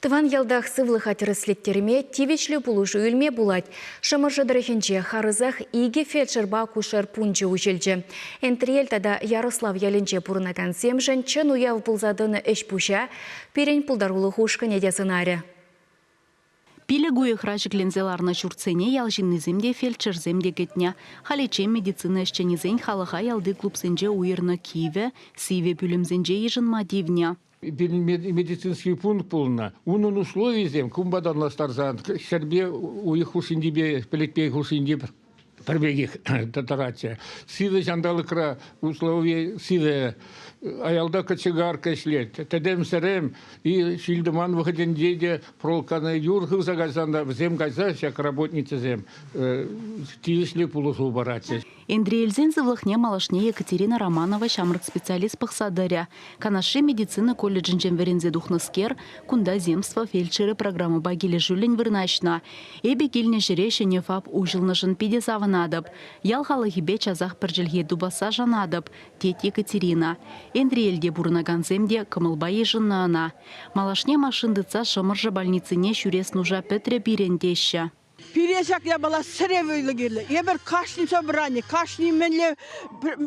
Тӑван ялтах сывлӑха тӗрӗслеттерме, тивӗҫлӗ пулӑшу илме пулать. Шӑмӑршӑ тӑрӑхӗнче харӑсах икӗ фельдшерпа акушер пункчӗ уҫӑлчӗ. Энтриел тата Ярӑслав ялӗнче пурӑнакансемшӗн чӑн уяв пулса тӑнӑ ӗҫ-пуҫа пирӗн пултарулӑх ушкӑнӗ те сӑнарӗ. Пилӗк уйӑхра ҫӗкленсе ларнӑ ҫуртсене ял ҫыннисем те, фельдшерсем те кӗтнӗ. Халиччен медицина ӗҫченӗсен халӑха ялти клубсенче уйӑрнӑ кивӗ, сивӗ пӳлӗмсенче йышӑнма тивнӗ. Пирӗн медицинский пункт пулнӑ. Унӑн условийӗсем кунпа танлаштарсан ҫӗрпе уйӑх хушшинчипе пӗлӗтпе хушшинчи пӗр пекех тӑратчӗ. Сивӗ ҫанталӑкра услови сивӗ, аялта кочегарка ӗҫлет. Тӗтӗм-сӗрӗм и ҫил-тӑман вӑхӑтӗнче те проволокана юр хывса кайсан та вӗсем кайса ҫак работницӑсем тивӗҫлӗ пулӑшу паратчӗҫ. Энтриелсен сывлӑхне малашне Екатерина Романова ҫамрӑк специалист пӑхса тӑрӗ. Канашри медицина колледжӗнчен вӗренсе тухнӑскер кунта Земство фельдшерӗ программӑпа килӗшӳллӗн вырнаҫнӑ. Эпӗ килнӗ ҫӗре ҫӗнӗ ФАП уҫӑлнӑшӑн питӗ савӑнатӑп. Ял халӑхӗпе часах пӗр чӗлхе тупасса шанатӑп, тет Екатерина. Энтриелте пурӑнакансем те кӑмӑлпа йышӑннӑ ӑна. Малашне машин тытса Шӑмӑршӑ больницине ҫӳрес нуша пӗтрӗ пирӗн, теҫҫӗ. Пире ҫак япала сӗре вӑйлӑ кирлӗ. Эпир кашни собрани, кашни мӗнле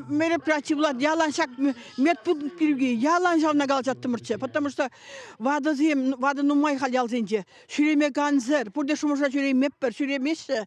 мероприяти пулать, ялан ҫак медпункт пирки ялан ҫавна калаҫаттӑмӑрччӗ. Потому что ватӑсем, ватӑ нумай халь ялсенче. Ҫӳреме кансӗр, пурте шумӑша ҫӳремеппӗр, ҫӳремеҫҫӗ.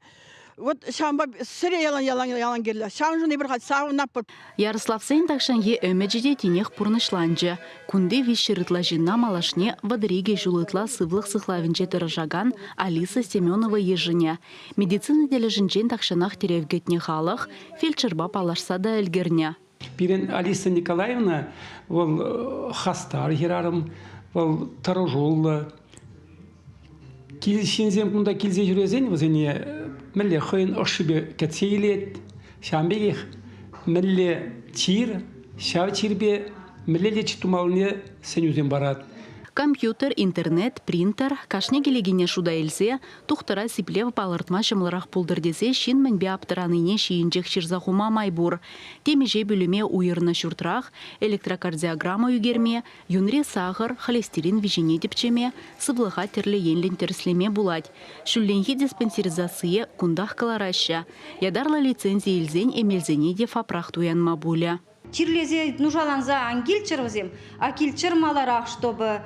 Вот ҫавӑнпа сӗре ялан ялан ялан кирлӗ. Ҫавӑншӑн эпир халь савӑнатпӑр. Ярӑславсен тахҫанхи ӗмӗчӗ те тинех пурнӑҫланчӗ. Кунти 300 ытла ҫынна малашне 32 ҫул ытла сывлӑх сыхлавӗнче тӑрӑшакан Алиса Семенова йышӑнӗ. Медицина тӗлӗшӗнчен тахҫанах тӗрев кӗтнӗ халӑх фельдшерпа паллашса та ӗлкӗрнӗ. Пирӗн Алиса Николаевна вӑл хастар хӗрарӑм, вӑл тӑрӑшуллӑ. Ҫынсем кунта килсе ҫӳресен вӗсене мӗнле хӑйӗн ӑшшипе кӗтсе илет, ҫавӑн пекех мӗнле чир, ҫав чирпе мӗнле лечить тумаллине сӗнӳсем парать. Компьютер, интернет, принтер кашни килекене шута илсе тухтӑра сиплев палӑртма ҫӑмӑлрах пултӑр тесе ҫын мӗнпе аптӑранине ҫийӗнчех ҫырса хума май пур. Темиҫе пӳлӗме уйӑрнӑ ҫуртрах электрокардиограмма ӳкерме, Юнри сахӑр, холестерин виҫине тӗпчеме, сывлӑха тӗрлӗ енлӗн тӗрӗслеме пулать. Ҫулленхи диспансеризацие кунтах кӑлараҫҫӗ. Ятарлӑ лицензи илсен эмелсене те ФАПрах туянма пулӗ. Чирлесе нушаланса ан килччӗр вӗсем, а килччӗр маларах, чтобы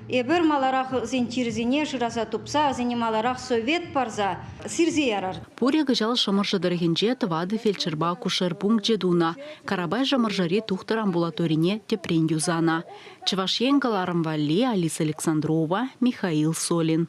эпир маларах вӗсен чирӗсене шыраса тупса, вӗсене маларах совет парса сирсе ярар. Пурӗ кӑҫал Шӑмӑршӑ тӑрӑхӗнче тӑватӑ фельдшерпа акушер пункчӗ тунӑ. Карапай Шӑмӑршӑри тухтӑр амбулаторине тӗпрен юсанӑ. Чӑваш Ен кӑларӑм валли Алиса Александрова, Михаил Солин.